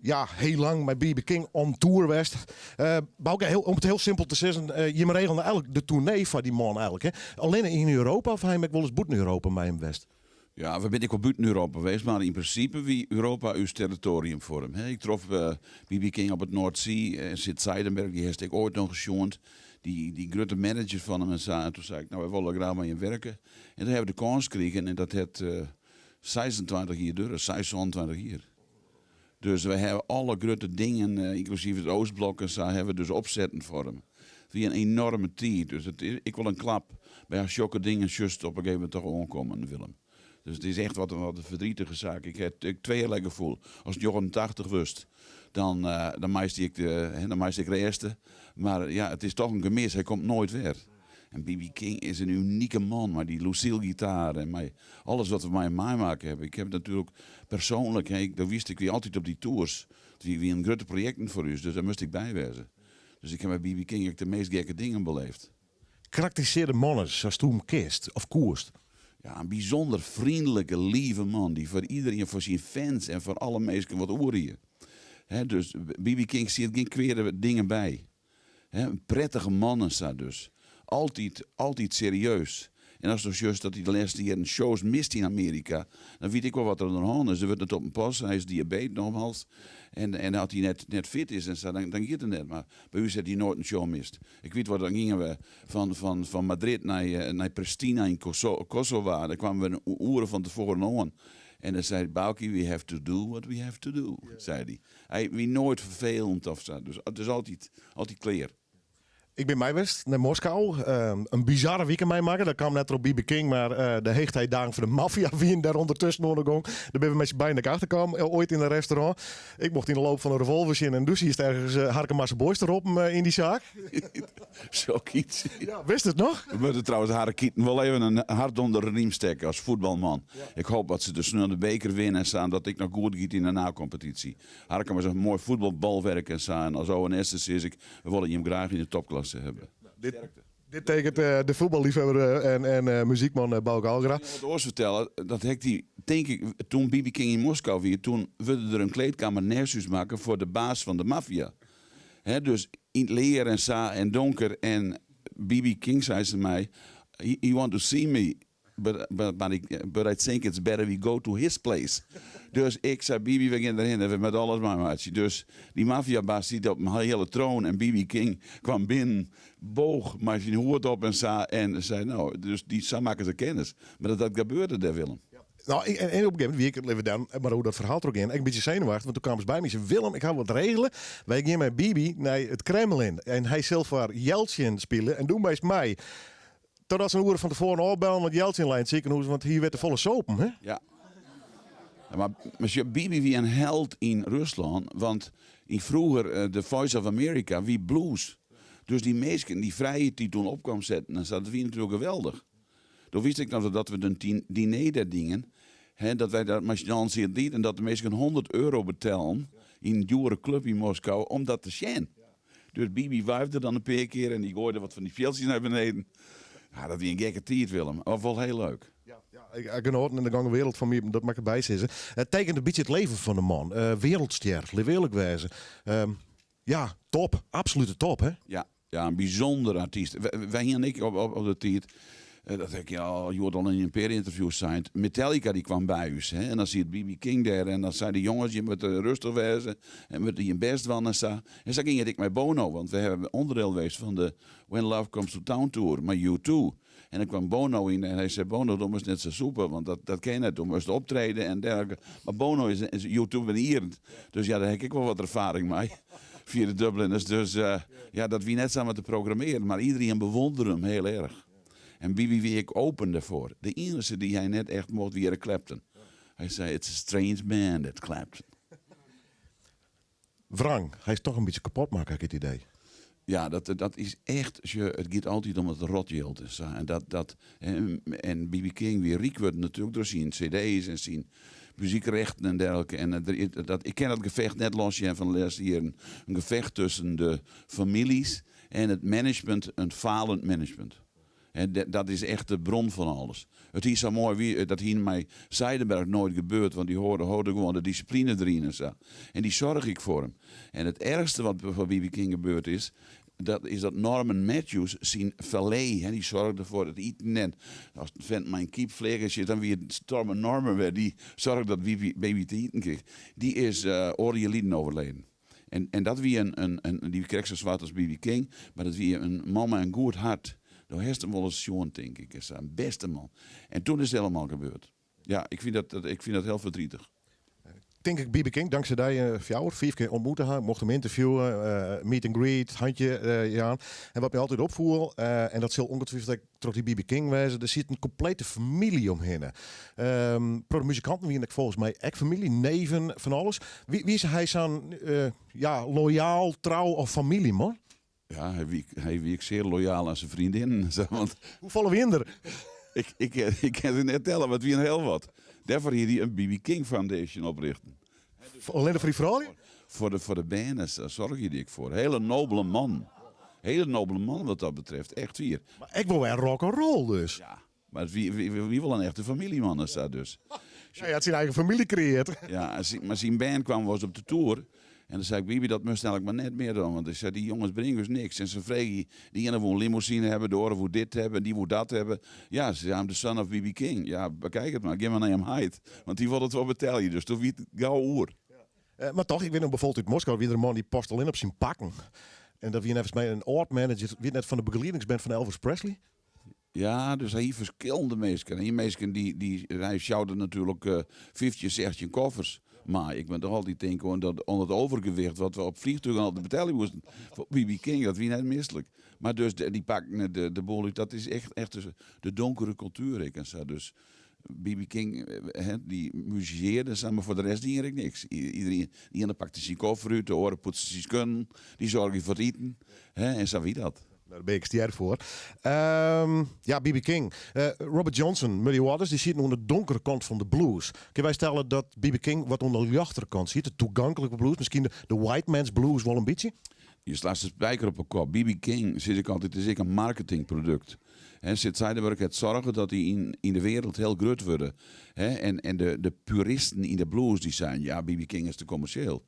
Ja, hiel lang mei BB King on tour west. Bauke, heel, om it hiel simpel te sizzen, jimme regelen eigenlik de toernee foar dy man eigenlik. Hè? Allinne yn Europa of ha jim ek wolris bûten Europa mei him west? Ja, we binne ek wol bûten Europa west, mar yn prinsipe wie Europa ús territoarium foar him. Ik trof BB King op it North Sea en Sid Seidenberg, dy hast ek oait noch sjoen. Dy grutte manager fan him en sa. En toen sei ik, no, wy wolle graach mei jim werke. En toen hawwe we de kâns krigen en dat hat 26 jier duorre, 26 jier. Dus we hawwe alle grutte dingen, ynklusyf it Oostblok en sa, hawwe we dus opsetten foar him. It wie in enoarme tiid, dus it is ek wol in klap. By sokke dingen sjochst op in gegeven momint toch oankommen, Willem. Dus it is echt wat in verdrietige saak. Ik ha tweeërlei gefoel. Ast 89 wurdst, dan, dan meist ek, dan meist ek rêste. Mar ja, it is toch in gemis, hy komt noait wer. En BB King is in unike man mei dy Lucille gitaar en mei alles wat we mei him meimakke hawwe. Ik ha natuerlik persoanlik, hè, dat wist ik, wie altyd op dy tours. It wienen grutte projekten foar ús, dus dêr moast ik by wêze. Dus ik ha mei BB King ek de meast gekke dingen beleefd. Karakterisearje de man ris sa'tsto him kenst of koest. Ja, in bysûnder freonlike, leave man dy't foar iderien, foar syn fans en foar alle minsken wat oer hie. Hè, dus BB King siet gjin kweade dingen by. Hè, in prettige man en sa dus. Altyd, altyd serieus. En asto sjochst dat hy de lêste jierren shows mist yn Amearika, dan wit ik wol wat der oan de hân is. Der wurdt net op him past, hy is diabeet nogmaals. En, en as hy net, net fit is en sa, dan, dan giet it net. Mar by ús hat hy noait in show mist. Ik wit wol, dan gyngen we fan, fan, fan Madrid nei, nei Pristina yn Kosovo. Dêr kwamen we in oere fan tefoaren oan. En dan sei hy, Bauke, we have to do what we have to do, sei hy. Hy wie noait ferfelend of sa, dus it is altyd, altyd klear. Ik bin mei west nei Moskou. In bizarre wike meimakke. Dat kaam net troch BB King, mar de heechtijddagen fan de maffia wienen dêr ûndertusken oan de gong. Dêr binne we mei syn beiden ek achterkaam, oait yn in restaurant. Ik mocht yn de loop fan in revolver sjen en doe siest ergens Harkemase Boys te roppen yn dy saak. Sokyts. Ja, wist it noch? We moatte trouwens de Harrekieten wol even in hart ûnder de riem stekke as fuotbalman. Ik hoop dat se de sneon de beker winne en sa en dat it ek noch goed giet yn de nakompetysje. Harkema is in moai fuotbalbolwerk en sa en as ONS sis ik, we wolle jim graach yn de topklasse hawwe. Dit tekent de fuotballiefhawwer en muzykman Bauke Algra. Ik sil wat oars fertelle, dat ha ik dy, tink ik, toen BB King yn Moskou wie, toen wurde der in kleedkamer nêst ús makke foar de baas fan de maffia. Hè, dus yn it lear en sa en donker en BB King sei tsjin my, he want to see me, but, but, but, but I think it's better we go to his place. Dus ik sei, BB, we gean derhinne, we moatte alles meimeitsje. Dus dy maffiabaas siet op in hiele troon en BB King kwam binnen, boog mei syn hoed op en sa en sei, no, dus dy, sa makken se kennis. Mar dat, dat gebeurde dêr, Willem. No, en, en op een gegeven momint wie ik, litte we dan mar oer dat ferhaal trochgean, ek in bytsje senuwachtich, want doe kaamst by my en sei, Willem, ik ha wat regele. Wy gean mei BB nei it Kremlin en hy sil foar Jeltsin spylje en do meist mei. Totdat se in oere fan tefoaren ôfbellen, want Jeltsin lei yn it sikehûs, want hy wie te folle sopen, hè? Ja. Ja, mar monsieur BB wie in held yn Ruslân, want yn froeger The Voice of America wie blues. Dus dy minsken, dy frijheid dy't toen op kwam setten en sa, dat wie natuerlik geweldich. Doe wist ik noch dat we in diner dêr dienen, hè, dat wy dêr mei syn allen sieten en dat de minsken 100 euro betellen yn in djoere klup yn Moskou om dat te sjen. Dus BB wuifde dan in pear kear en dy goaide wat fan dy fjiltsjes nei beneden. Ja, dat wie in gekke tiid, Willem, mar wol hiel leuk. Ja, ja, ik genoten in de gange wereld fan my, dat moat ik derby sizze. It tekent in bytsje it leven fan de man. Wereldstjer, lit earlik wêze. Ja, top, absolute top, hè? Ja, ja, in bysûnder artyst. Wy hienen ek op de tiid, dat ha ik al hjoed al yn in pear ynterviews sein, Metallica dy kwam by ús, hè, en dan siet BB King dêr en dan sei de jonges, jim moatte rêstich wêze en moatte jim bêst dwaan en sa. En sa gyng it ek mei Bono, want we hawwe ûnderdiel west fan de When Love Comes to Town tour mei U2. En dan kwam Bono yn en hy sei, Bono, do moatst net sa sûpe, want dat, dat kin net, do moatst optrede en dergelike. Mar Bono is, is U2 binne Ieren, dus ja, dêr ha ik ek wol wat erfaring mei, fia de Dubliners. Dus ja, dat wie net samar te programmearen, mar iderien bewondere him hiel erch. En BB wie ek open dêrfoar. De iennichste dy't hy net echt mocht wie Eric Clapton. Hy sei, it's a strange man, that Clapton. Wrang, hy is toch in bytsje kapot makke, ha ik it idee. Ja, dat, dat is echt, sjoch, it giet altyd om it rotjild en sa. En dat, dat, en, en BB King wie ryk wurden natuerlik troch syn cd's en syn muzykrechten en dergelike. En dat, ik kin dat gefecht net los sjen fan de lêste jierren. In gefecht tusken de famyljes en it management, in falend management. En dat is echt de bron fan alles. It hie sa moai wie, dat hie mei Seidenberg noait gebeurd, want dy hâlde hâlde gewoan de dissipline deryn en sa. En dy soarge ek foar him. En it erchste wat foar BB King gebeurd is, dat is dat Norman Matthews syn valet, hè, dy soarge foar it iten en as in fint mei in kyp fleach is, dan wie it Storme Norman wer dy soarge dat BB te iten krige. Dy is oardel jier liden overleden. En, en dat wie in, in, in, dy wie krekt sa swart as BB King, mar dat wie in man mei in goed hart. Do hast him wolris sjoen, tink ik. Is in bêste man. En toen is it helemaal gebeurd. Ja, ik fyn dat, ik fyn dat hiel verdrietig. Tink ik BB King, dankzij dy fjouwer, fiif kear ontmoete ha. Mocht him ynterviewen, meet and greet, handje jaan. En wat my altyd opfoel, en dat sil ongetwijfeld ek troch dy BB King wêze, der siet in komplete famylje omhinne. Um, protte muzikanten wiene ek folgens my ek famylje, neven, fan alles. Wie, wie hy sa'n ja, loyaal, trou of famyljeman? Ja, hy wie, hy wie ek sear loyaal oan syn freondinnen. Want Hoefolle wiene der? Ik, ik, ik kin se net telle, mar it wiene hiel wat. Dêrfoar hie hy in BB King Foundation oprjochte. Allinne foar dy froulju? Foar de, foar de bern, dêr soargje hy ek foar. Hele nobele man. Hele nobele man wat dat betreft, echt wier. Mar ek wol wer rock 'n roll dus. Ja, mar it wie, wie, wie wol in echte famyljeman en sa dus. Ja, hy hat syn eigen famylje kreëard. Ja, mar syn band kwam wolris op de toer. En dan sei ik, Bibi, dat moatst eigenlik mar net mear dwaan. Want ik sei, dy jonges bringe ús niks. En se freegje, dy iene woe in limousine hawwe, de oare woe dit hawwe en dy woe dat hawwe. Ja, se sei, I'm the son of BB King. Ja, bekijk it mar, gean mar nei jim heit. Want dy wol it wol betelje. Dus doe wie it gau oer. Mar toch, ik wit noch byfoarbyld út Moskou, wie der in man dy paste allinne op syn pakken. En dat wie neffens my in âld-manager, wie it net fan de begeliedingsband fan Elvis Presley? Ja, dus hy hie ferskillende minsken. Hy hie minsken dy, dy, hy sjoude natuerlik 15, 16 koffers. Mar ik moat noch altyd tinke oan dat, oan dat overgewicht wat we op fleantúgen altyd betelje moasten. Foar BB King, dat wie net mislik. Mar dus, dy pakten de, de boel út, dat is echt, echt de, de donkere kultuer ek en sa. Dus BB King, hè, dy muzisearde sa, mar foar de rest die er ek niks. Iedereen, de iene pakte syn koffer út, de oare poetste syn skuon, dy soarge foar it iten. Hè, en sa wie dat. Dêr bin ik stjer foar. Um, ja, BB King. Robert Johnson, Muddy Waters, dy sieten oan de donkere kant fan de blues. Kinne wy stelle dat BB King wat oan de ljochtere kant siet? De toeganklike blues, miskien de, de white man's blues wol in bytsje? Je slacht de spiker op 'e kop. BB King, sis ik altyd, is ek in marketingprodukt. Hè, Sid Seidenberg hat soarge dat hy yn, yn de wereld hiel grut wurde. Hè, en en de, de puristen yn de blues dy seinen, ja, BB King is te kommersjeel.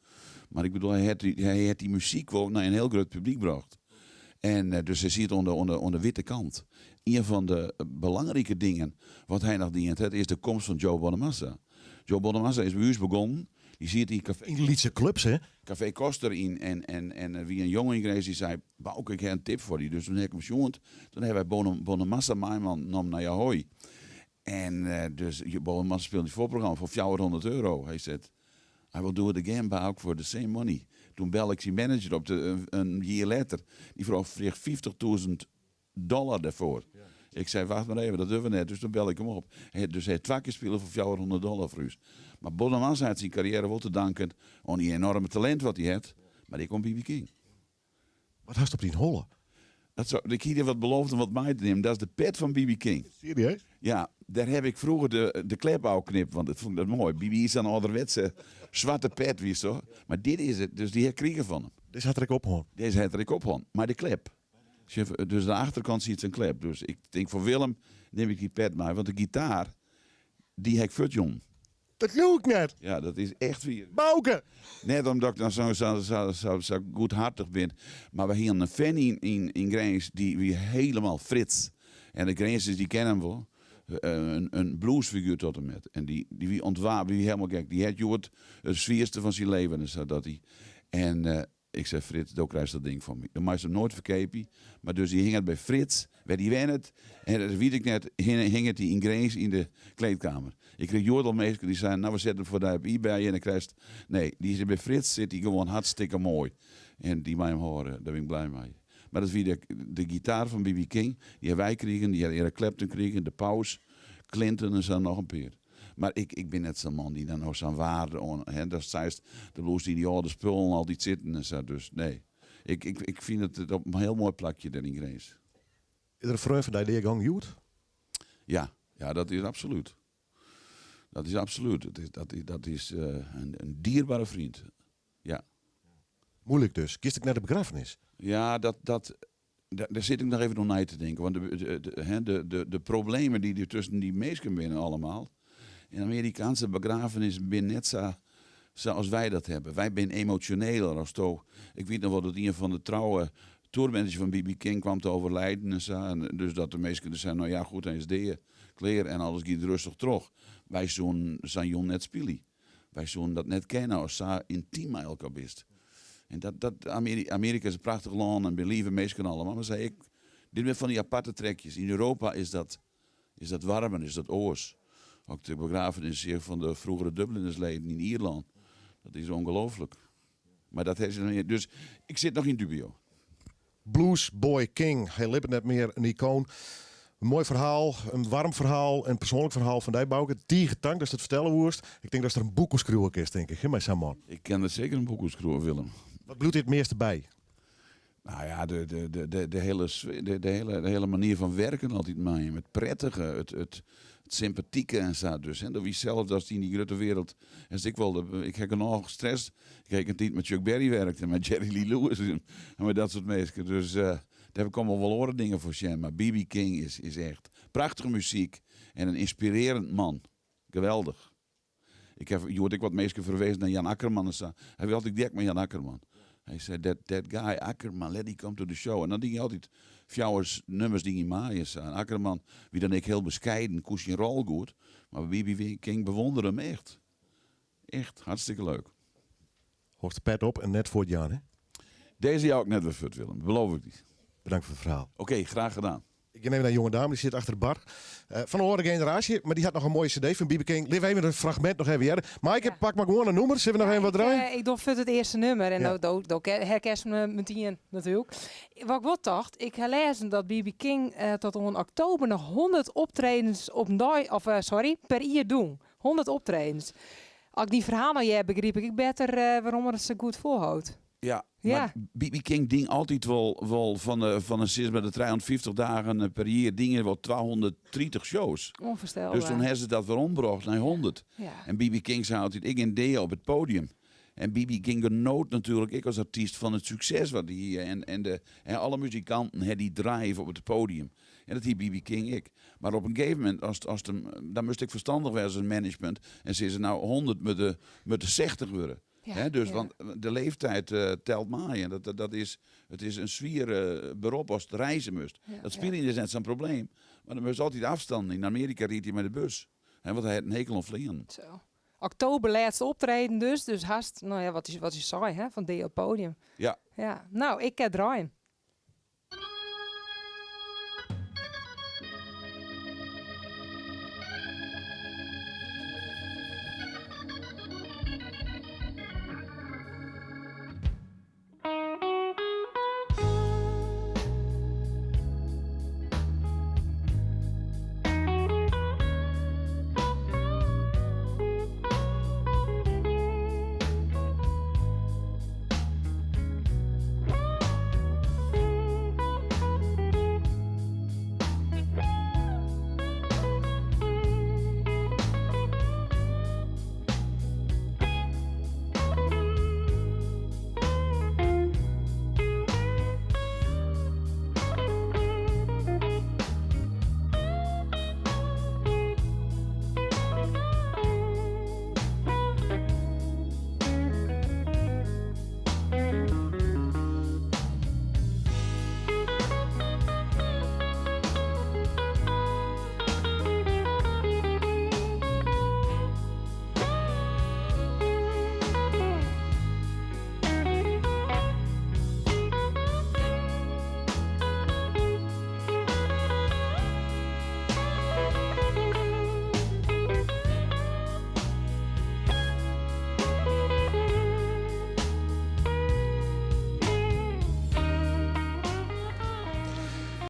Mar ik bedoel, hy hat, hy hat dy muzyk wol nei in hiel grut publyk brocht. En dus hy siet oan de, oan de, oan de witte kant. Ien fan de belangrike dingen wat hy noch dien hat, is de komst fan Joe Bonamassa. Joe Bonamassa is by ús begûn. Dy siet yn kafee. Yn lytse klups, hè? Kafee Koster yn en, en, en der wie in jonge yn Grins dy sei, Bauke, ik ha in tip foar dy. Dus toen ha ik him sjoend. Toen ha wy Bonamassa meinommen nei Ahoy. En dus Bonamassa spile yn it foarprogramma foar 400 euro. Hy sei, I will do it again, Bauke, for the same money. Toen belle ik syn manager op, de, in jier letter. Dy frou freeg 50.000 dollar dêrfoar. Ik sei, wacht mar even, dat dogge we net. Dus toen belle ik him op. Hy, dus hy hat twa kear spile foar 400 dollar foar ús. Mar Bonamassa hat syn karriêre wol te danken oan dy enorme talint wat hy hat, mar ek oan BB King. Wat hast op dyn holle? Dat zo, ik hie dy wat beloofd om wat mei te nimmen. Dat is de pet fan BB King. Serieus? Ja, dêr haw ik froeger de, de klep ôfknipt, want dat fûn ik dat moai. BB is sa'n âlderwetse swarte pet, witst toch? Mar dit is it, dus dy ha ik krigen fan him. Dizze hat er ek op hân? Dizze hat er ek op hân, mei de klep. Dus de achterkant siet in klep. Dus ik tink foar Willem nim ik dy pet mei, want de gitaar, dy ha ik fuortjûn. Dat leau ik net! Ja, dat is echt wier. Bauke! Net omdat ik dan sa, sa, sa, sa, sa goedhartich bin, mar we hienen in fan yn, yn, yn Grins, dy wie helemaal Frits. En de Grinzers dy kenne him wol. In, in bluesfiguer tot en met. En dy, dy wie ontwapen, dy wie helemaal gek. Dy hat hjoed it swierste fan syn leven en sa dat hy. En Ik sei, Frits, do krijst dat ding fan my. Do meist him noait ferkeapje. Mar dus dy hinget by Frits, wêr dy wennet. En dat wit ik net, hinget dy yn Grins yn de kleedkamer. Ik krige hjoed al minsken dy seinen, no we sette him foar dy op eBay en dan krijst... Nee, dy sit by Frits sit dy gewoan hartstikke moai. En dy mei him hâlde, dêr bin ik blij mei. Mar dat wie de, de gitaar fan BB King, dy ha wy krigen, dy ha Eric Clapton krigen, de Paus, Clinton en sa noch in pear. Mar ik, ik bin net sa'n man dy't dan no sa'n waarde oan, hè, datst seist, do bliuwst yn dy âlde spullen altyd sitten en sa, dus nee. Ik, ik, ik fyn it op in hiel moai plakje dêr yn Grins. Is der in freon fan dy deagong hjoed? Ja, ja, dat is absolút. Dat is absolút. Dat is, dat is, dat is in, in dierbare vriend. Ja. Moeilik dus. Giest ek nei de begraffenis? Ja, dat, dat. Dêr sit ik noch even oer nei te tinken. Want de problemen dy't der tusken dy minsken binne allemaal. In Amerikaanse begrafenis binne net sa sa as wy dat hawwe. Wy binne emosjoneler as do. Ik wit noch wol dat ien fan de trouwe tourmanager fan BB King kwam te overlijden en sa. En dus dat de minsken der seinen, no ja goed, hy is dea, klear en alles giet rêstich troch. Wy soenen sa'n jûn net spylje. Wy soenen dat net kenne as sa yntym mei elkoar bist. En dat, dat, Amearika is in prachtich lân en binne leave minsken alleman, mar sei ik, dit binne fan dy aparte trekjes. Yn Europa is dat waarmer, is dat oars. Ook de begrafenis fan de froegere Dublinersleden yn Ierlân, dat is ongelooflik. Mar dat is, dus ik sit noch yn dubio. Blues Boy King, hy libbet net mear, in ikoan. In moai ferhaal, in waarm ferhaal, in persoanlik ferhaal fan dy, Bauke. Tige tank datst it fertelle woest. Ik tink datst der in boek oer skriuwe kinst, tink ik, hè, mei sa'n man. Ik kin der seker in boek oer skriuwe, Willem. Wat bliuwt dy it measte by? Nou ja, de hele manier fan werken altyd mei him. It prettige, it sympatike en sa. Dus, hè, dat wie sels datst yn dy grutte wereld, hast ek wol, ik ha genôch stress. Ik ha ek in tiid mei Chuck Berry werkt en mei Jerry Lee Lewis en mei dat soart minsken. Dus dêr komme wol oare dingen foar sjen. Mar BB King is echt prachtige muzyk en in ynspirearjend man. Geweldich. Ik ha hjoed ek wat minsken ferwezen nei Jan Akkerman en sa. Hy wie altyd gek mei Jan Akkerman. Hy sei, that guy Akkerman, let him come to the show. En dan die hy altyd fjouwer nummers die hy mei en sa. En Akkerman wie dan ek hiel beskeiden, koe syn rol goed. Mar BB King bewondere him echt. Echt, hartstikke leuk. Hâldst de pet op en net fuortjaan, hè? Dizze jou ik net wer fuort, Willem. Beloof ik dy. Bedankt foar it ferhaal. Oké, graach gedaan. Ik gean even nei in jonge dame, dy sit achter de bar. Fan de âlde generaasje, mar dy hat noch in moaie CD fan BB King. Lit even in fragmint noch even hearre. Maaike, Ja. pak mar gewoan in nûmer. Sille we noch even wat draaien? Ik doch fuort it earste nûmer en Ja. do herkenst him metien natuerlik. Wat ik wol tocht, ik ha lêzen dat BB King tot oan oktober noch 100 optredens op in dei, of sorry, per jier doen. 100 optredens. As ik dyn ferhaal no hear, begryp ik ek better wêrom er it sa goed folhâldt. Ja, Ja. mar BB King die altyd wol fan de sis mar de 350 dagen per jier diene wol 230 shows. Ûnfoarstelber. Dus doe ha se dat wer ombrocht nei 100. Ja. En BB King sei altyd, ik gean dea op it podium. En BB King genoot natuerlik ek as artyst fan it sukses wat hy hie. En alle muzikanten ha dy drive op it podium. En dat hie BB King ek. Mar op in gegeven momint, as him, dan moast ek ferstannich wêze as management. En sizze, no 100 moatte 60 wurde. Hè, dus, want de leeftijd telt mei. En it is in swier berop ast reizgje moatst. Dat spyljen is net sa'n probleem. Mar dan moatst altyd afstân. Yn Amearika ried hy mei de bus. Hè, want hy hat in hekel oan fleanen. Zo. Oktober lêste optreden dus. Dus hast, no ja, wat is sei, hè, fan dea op podium. Ja. Ja. No, ik kin draaien.